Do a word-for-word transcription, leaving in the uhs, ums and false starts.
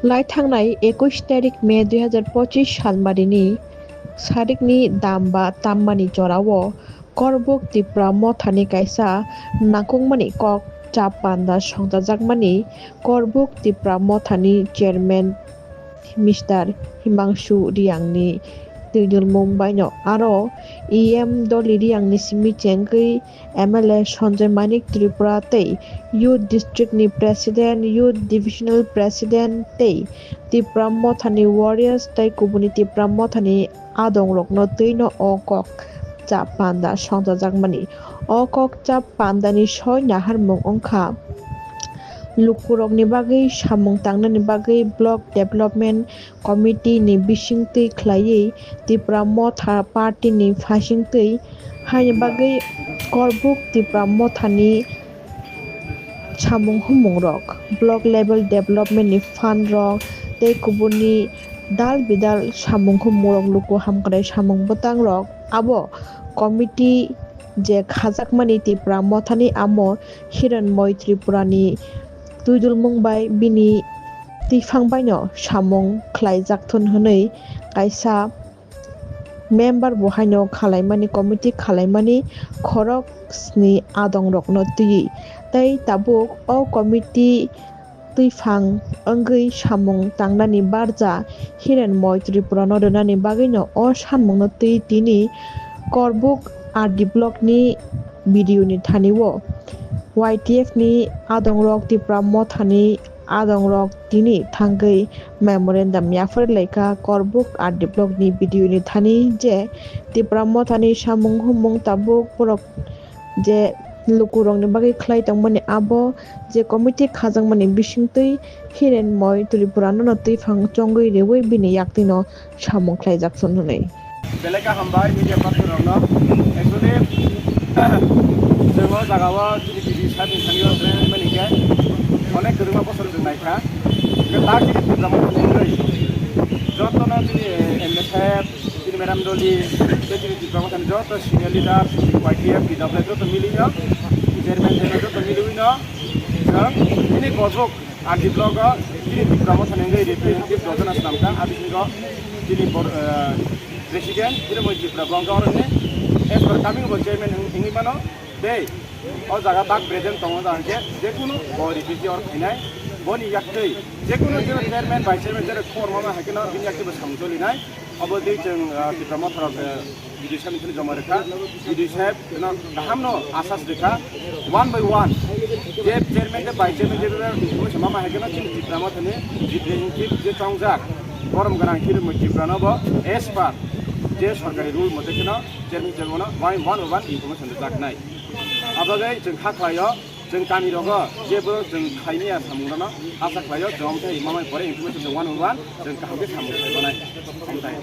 Lai thangnai ekush tarik May dui hazar pochis salmarini sarikni damba tammani jorao Korbuk Tipra Mothani kaisa nangkukmani kok chap panda songchajakmani Korbuk Tipra Mothani chairman Mister Himangshu Riyangni twijlmung baino aro E M Dolly Riyangni simi chengwi M L A Sanjay Manik Tripura tei Youth District ni President, Youth Divisional President tei Tipra Mothani Warriors tei kubuni Tipra Mothani adongrokno twino o kok chap panda songchajakmani. O kok chap pandani soi naharmung wngkha lukurokni bagwi samung tangnani bagwi Block Development Committee ni bisingtwi khlaiwi Tipra Motha Party ni phaisingtwi haini bagwi Korbuk Tipra Mothani samung humung rok, block level development ni fund rok tei kubuni dal bidal samung humung rok, luku hamkrai samung bwtang rok, abo committee je khajakmani Tipra Mothani amo Hiranmoy Tripura ni twijlmung bai bini twiphang baino samung khlaijak thun hwnwi kaisa member bo haino khalaimani, committee khalaimani khorok sni adongrokno twiwi. Tei tabuk o committee twiphang wngwi samung tangnani barja Hiranmoy Tripurano rwnani bagwino o sanmungno twi tini Korbuk R D block ni B D O ni thani-o Y T F ni adongrok Tipra Mothani adongrok tini thangwi memorandum yaphar laikha Korbuk R D block ni B D O ni thani je Tipra Mothani samung humung tabuk borok je lukurokni bagwi khlai tongmani abo je committee khajakmani bisingtwi Hiranmoy Tripurano twiphang chongwi riwi bini yaktwino samung khlaijak thun hwnwi. Belai kaham bai media partner rokno. Actually, chwng o jaga o chini T V side ni thani o chwng mani khe onek kwbangma bosor chwng naikha. Hwnkhe tak chini program o thangwi jotono chini M L A saheb, chini madam Dolly, tei chini Tipra Mothani joto senior leader, Y T F, T W joto milino, chairman, chairman joto miliwino chwng chini Korbuk R D block o chini Tipra Mothani wngwi representative rojana swnamkha, a bisingo chini bor-, eh, president, Hiranmoy Tripura bo wngkha oroni as per coming bo chairman wng-, wngwi mano. Tei o jaga bak present tongo, jang khe jekunu bo refugee or phainai, boni yaktwi jekunu je chairman, vice chairman, jere khobor mama hai kheno bini yaktwi bo samung cholinai. Obo tei chwng, ah, Tipra Motha rok, eh, B D O saheb ni thani joma rwkha. B D O saheb no kaham no asas rwkha. One by one, je chairman, je vice chairman, je information mama hai kheno chini Tipra Mothani representative je chongjak, borom gwnang Hiranmoy Tripura no bo as per je sorkari rule mote kheno chairman, chairman no one, one by one information rwjaknai. Abagwi chwng kha khlaio, chwng kami rogo je borok chwng khaimya samung rano asa khlaio, chwng omo khe mama pore information chwng one by one chwng kaham khe samung khlai manai. Omo tai.